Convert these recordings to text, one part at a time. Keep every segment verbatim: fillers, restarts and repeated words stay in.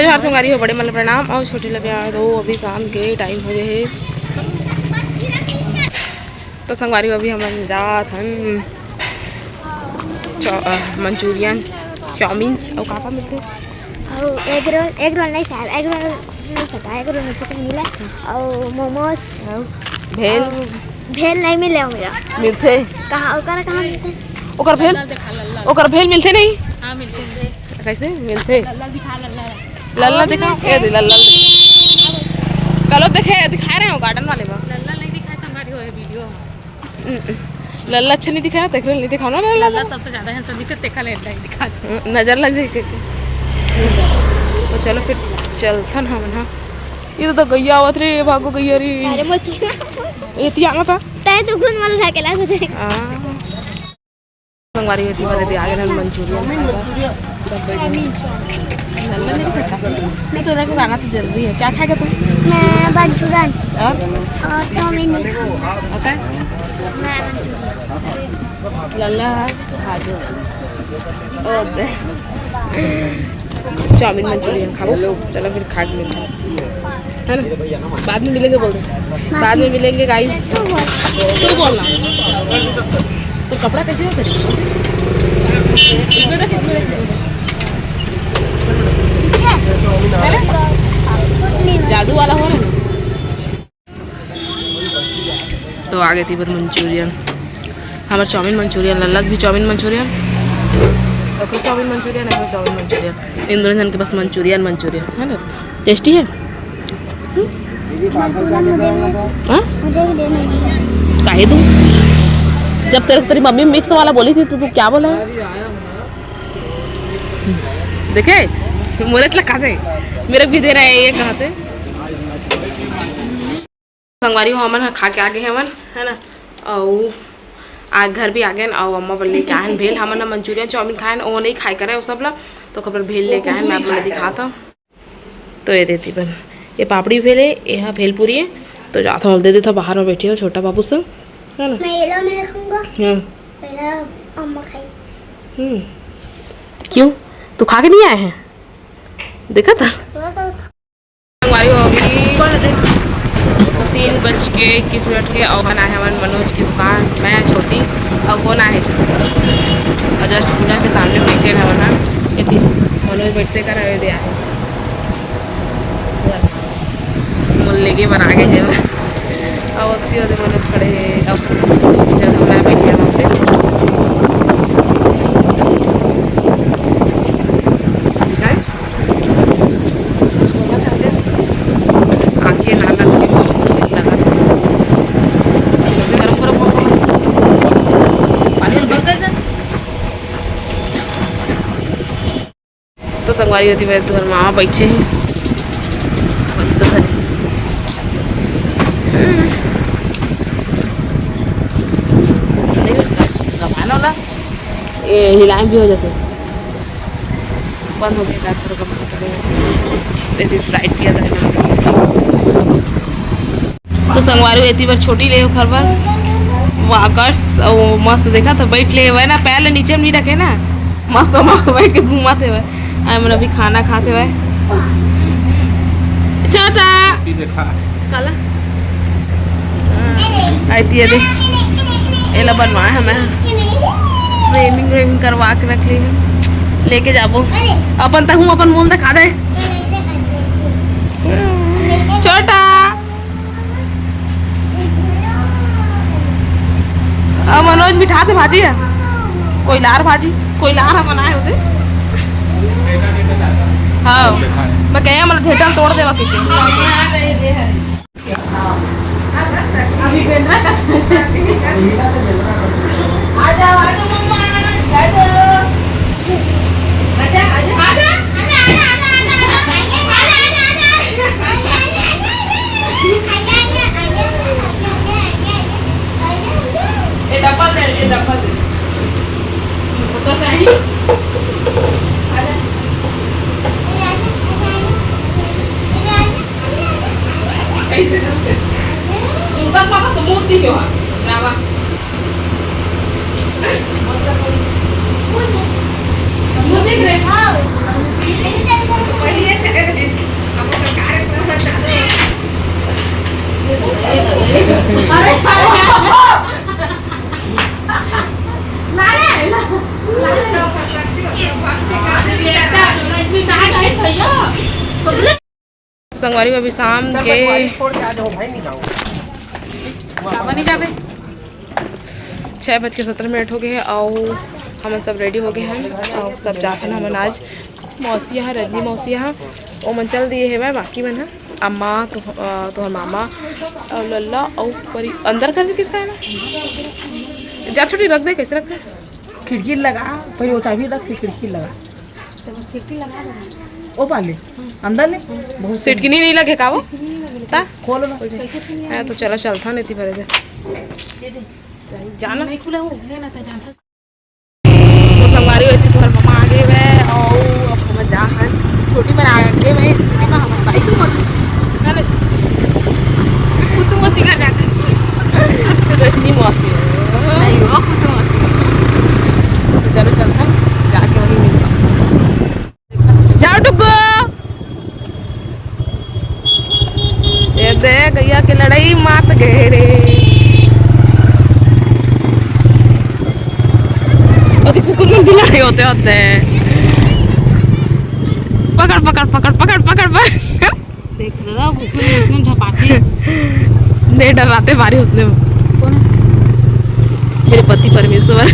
चार संगवारी हो, बड़े मन ल प्रणाम अउ छोटे ल प्यार दो। अभी शाम के टाइम हो गए हे। तो संगवारी हो, अभी हमन जात हन चौ-, अ, मंचूरियन, चाउमीन अउ का का मिलथे? अउ एग रोल, एग रोल नहीं शायद, एग रोल नहीं पता, एग रोल नहीं पता मिला। अउ मोमोज। अउ भेल? अउ भेल नहीं मिले हो मेरा। मिलथे। कहाँ, ओकर कहाँ मिलथे? ओकर भेल? ओकर भेल मिलथे नहीं? हाँ, मिलथे। कैसे मिलथे? लल्ला दिखा, लल्ला। लल्ला और दिखा, मिलथे। ये दे लल्ला। कल देखे, दिखा रहे हो गार्डन वाले में। लल्ला नहीं दिखाए तो हमारी वो है वीडियो। हम्म, लल्ला अच्छा नहीं दिखाया, देख लो, नहीं दिखाओ ना लल्ला। लल्ला सबसे ज्यादा है, तो दिक्कत देखा ले, नहीं दिखा। हम्म, नजर लग जाए के। तो चलो फिर चलथन हमन, हाँ। ये तो गैया आवत रे, भागो गैया रे। अरे मोची। ये तिया ना था। तय तो घुन वाला था, केला था। हाँ। संगवारी होती वाले दे आगे ना मंचूरियन खाएगा। मैं तो देखो, गाना तो जरूरी है। क्या खाएगा तू? मैं मंचूरियन। और? और चाउमीन नहीं खाऊंगा। पता है? मैं मंचूरियन। लल्ला है, खा दो। ओ दे। चाउमीन मंचूरियन खाओ। चलो फिर खा के मिलते हैं, है ना? बाद में मिलेंगे बोल दे। बाद में मिलेंगे गाइस। तू बोल। तू बोलना। तो कपड़ा कैसे हो तेरे? इसमें देख, इसमें देख। है ना? जादू वाला हो ना। तो आ गए थी बस मंचूरियन, हमार चाउमीन मंचूरियन, लल्लक भी चाउमीन मंचूरियन, ओकर चाउमीन मंचूरियन, हमार चाउमीन मंचूरियन, इन दोनों जन के बस मंचूरियन मंचूरियन, है ना? टेस्टी है। मंचूरियन मुझे भी, हाँ? मुझे भी देना है। काहे तू? जब तेरे, तेरी मम्मी मिक्स वाला बोली थी तो तू क्या बोला है? देखे, मोरे तला खाते, मेरे भी दे रहा है ये कहते। संगवारी हो, हमन ह खा के आ गे हवन, है ना? अउ आज घर भी आ गए, अउ अम्मा बर लेके आए हन भेल। हमन ह मंचूरियन, चाउमीन खाए हन, ओ नहीं खाए करे, ओ सब ला, तो ओकर बर भेल लेके आए हन, मैं आप मन ल दिखात हव। तो ये देती बन, ये पापड़ी भेल हे, ये ह भेलपुरी हे। तो जात हव, दे देत हव, बाहर में बैठे हो छोटा बाबू सब, है ना? मैं ये ला मैं खाऊंगा। हाँ। पहला अम्मा खाई। हम्म। क्यों? तू खा के नहीं आए हैं? देखा था? वो तो खा- संगवारी हो, अभी तीन बज के इक्कीस मिनट के, अउ हमन आए हवन मनोज की दुकान। मैं, छोटी अउ कौन आए? अउ just कूलर के सामने बैठे हवन। हाँ, ये तीन मनोज बैठते कर रहे दे आए। मोल लेके बना के है। अब ओती ओदे मनोज खड़े हैं, अब जगह मैं बैठी हूँ वहाँ पे। दिखाए? बोलना चाहते हैं? आँखें लाल लाल होके लगा था। जैसे गरम गरम हो। पानी में बग गए थे। तो संगवारी होती मेरे, तुम्हारे मामा बैठे हैं। वही सब है। नहीं बजता, जबान वाला। ये हिलाए भी हो जाते। बंद हो गया, दांत पर कम। तो ये स्प्राइट पिया था। तो संगवारी एती बर छोटी ले ओखर बर वॉकर्स, अउ मस्त देखा तो बैठ ले हवय ना, पैर ले नीचे में नहीं रखे ना, मस्त ओमा बैठ के घूमत हवय। आय मन अभी खाना खात हवय। टाटा। देखा। काला? आय ती दे। एला बनवाए हमें। फ्रेमिंग व्रेमिंग करवा के रख ले। लेके जाबो। अपन तहूँ अपन मोल दिखा दे। छोटा। अब मनोज मिठाथे भाजी है, कोइलार भाजी, कोइलार हम बनाए होते। हाँ, मैं कहे मतलब ढेटल तोड़ देवा किसी। अभी बेंद्रा का समय है। आ जाओ, आ जाओ मम्मा, आ जाओ। आजा, आजा। आजा, आजा, आजा। ये डब्बा दे, ये डब्बा दे। वो तो नहीं। आजा। कैसे करते? उधर पापा तो मूर्ति जो है, जावा। मुंह देख रहे? हाँ। पहले संगवारी हो, अभी शाम के छः बज के सत्रह मिनट हो गए हे अउ हमन सब ready हो गए हन अउ सब जात हन हमन आज मौसी यहाँ, रजनी मौसी यहाँ। ओमन चल दिए हेवय, बाकी मन ह अम्मा, तुह-, अ, तुहर मामा अउ लल्ला अउ परी अंदर कर किस का है ना? जा छोटी रख दे, कैसे रखना है? खिड़की लगा, पहले वो चाबी रख, फिर खिड़की लगा। ओ पाले, अंदर ले। बहुत सिटकिनी नहीं लगे का वो? ता? खोल ना। हाँ, तो चला चलता नहीं थी भरे दे। जाना। तो संगवारी होती तुम्हारे मामा आ गए हुए और अब हम जा हैं। छोटी पर आ गए हुए स्कूटी में, हम बाइक में। है ना? कुतुम सिंह जाते। रजनी मौसी। नहीं, वो कुतुम सिंह। तो चलो चलता, जाके वहीं मिलता। जाओ टुकु। ये दे गैया के लड़ाई मात गए रे। अति कुकुर मन बिलाड़े होते होते हैं। पकड़, पकड़, पकड़। देख दादा, कुकुर मन झपाते। नहीं डराते बारी उसने। कौन है? मेरे पति परमेश्वर।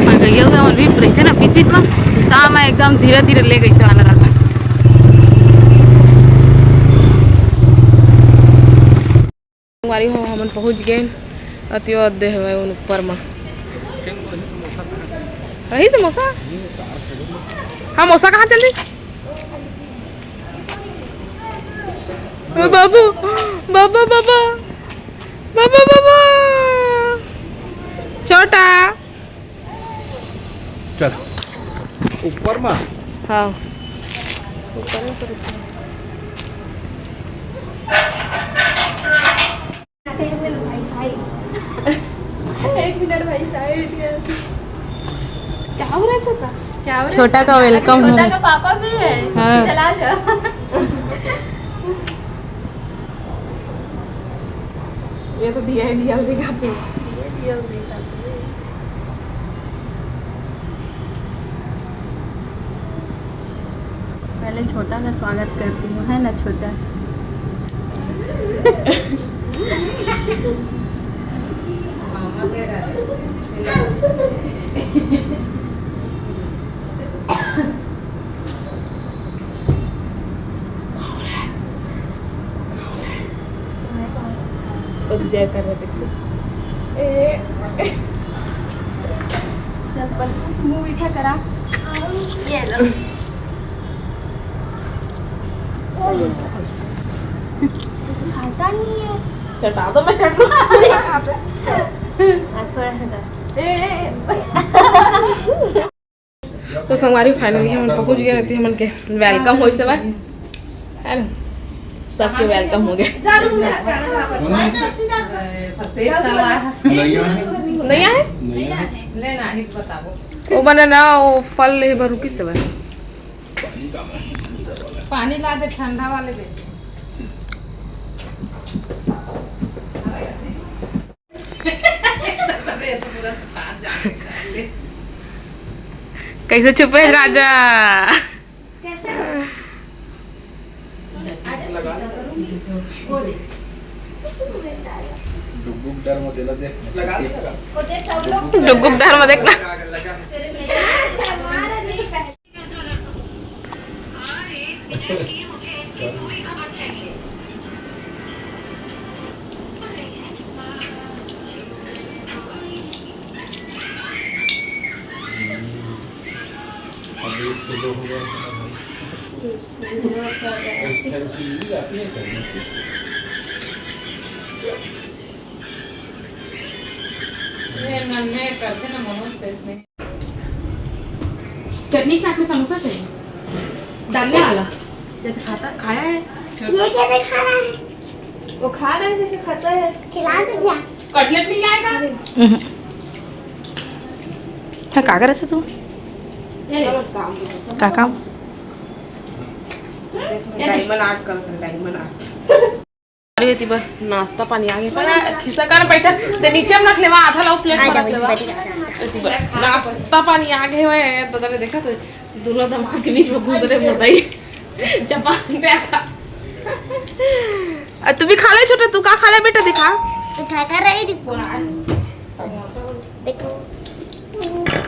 और गइया उइया मन भी रहिथे ना पीत पीत म, त मैं एकदम धीरे धीरे ले गइसे वाला रहता। संगवारी हो, हमन पहुंच गए अतियो अद्दे हवय उन ऊपर म। रही समोसा? हाँ, मौसा कहाँ चल दी? ओ बाबू, बाबा, बाबा, बाबा, बाबा, छोटा। चल, ऊपर मा। हाँ। ऊपर में तो रुक। एक मिनट भाई, side में। क्या हो रहा है छोटा? क्या हो रहा है? छोटा का welcome हो रहा है। छोटा का पापा भी है। हाँ। चला जा। ये तो दिया ही दिया दिखाते। दिया दिया दिखाते। पहले छोटा का स्वागत करती हूँ, है ना छोटा? और जय कर रहे थे। ए, ए। चल, पल, मुंह मीठा करा। ये लो। तू तो खाता नहीं है। चटा दो, मैं चट लूँ। हाँ, थोड़ा सा कर। ए, ए, ए। तो संगवारी, finally हमन पहुंच गए रहती, हमन के welcome होइस हवय, है ना? सबके welcome हो गए। नहीं आए? नहीं आए। वो बने ना, वो फल ले बर रुकिस हवय। पानी ला दे, ठंडा वाले दे। कैसे छुपे राजा? कैसे? डुगडुग डर में देख ना। अब एक से दो हो गया। अच्छा, उसी मिल जाती है करने से। ये नन्हे करते ना मनोज, तो इसमें चटनी के साथ में समोसा चाहिए, डालिया वाला, जैसे खाता, खाया है। ये क्या दिखा रहा है? वो खा रहा है, जैसे खाता है। खिला दो जा। कटलेट नहीं लाएगा? हम्म। हाँ, का करत है तू? ये ले। का काम? डायमंड आर्ट कर, डायमंड आर्ट। अरे, एती बर नाश्ता पानी आगे। पर खिसा कर बैठा, ते नीचे हम रख लेवा, आधा लो प्लेट में रख लेवा। एती बर नाश्ता पानी आगे हुए, तो तने देखा तो दोनों दमाद के बीच में घुस रहे मुर्दाई। चपान पे आका। आ, तू भी खा ले छोटा, तू का खा ले बेटा, दिखा। उठा कर रही थी। देखो।